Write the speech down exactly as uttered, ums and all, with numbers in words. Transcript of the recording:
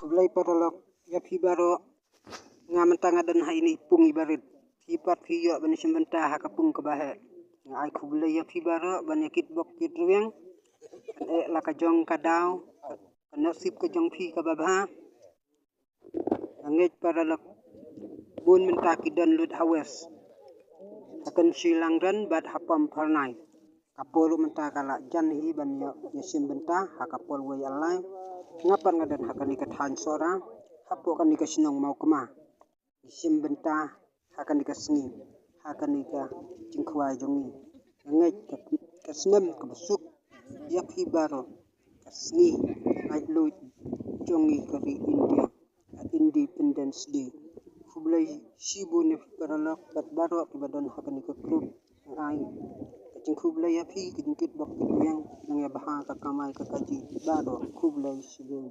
Khublei paralok ïa phi baroh. Nga mynta nga don ha ine i pung i barit. Phi pat phi ïoh ban ïashim bynta ha ka pung kaba heh. Nga ai khublei ïa phi baroh ban ïa kitbok kitrwiang. Kan eh la ka jong ka daw, ka nusip ka jong phi kaba bha. Nga ngeit paralok bun mynta ki don lut ha west, ha Kynshi Langren bad ha Pampharnai. Ka por mynta ka la jan hi ban ïa, ïashim bynta ha ka por wei ar lai. Nga pat nga don ha kane ka thaiñ Sohra, hapoh kane ka shnong Mawkma. Ngi shim bynta ha kane ka sngi, ha kane ka jingkhwai jong ngi. Nga ngeit ka, ka snem kaba suk ïa phi baroh, ka sngi laitluid jong ngi ka ri India, ka Independence Day. Khublei shibun ïa phi paralok bad baroh kiba don ha kane ka group. Nga ai ka jingkhublei ïa phi, ka jingkitbok kitrwiang, nang ïa bha ka kamai ka kajih baroh. Khublei shibun.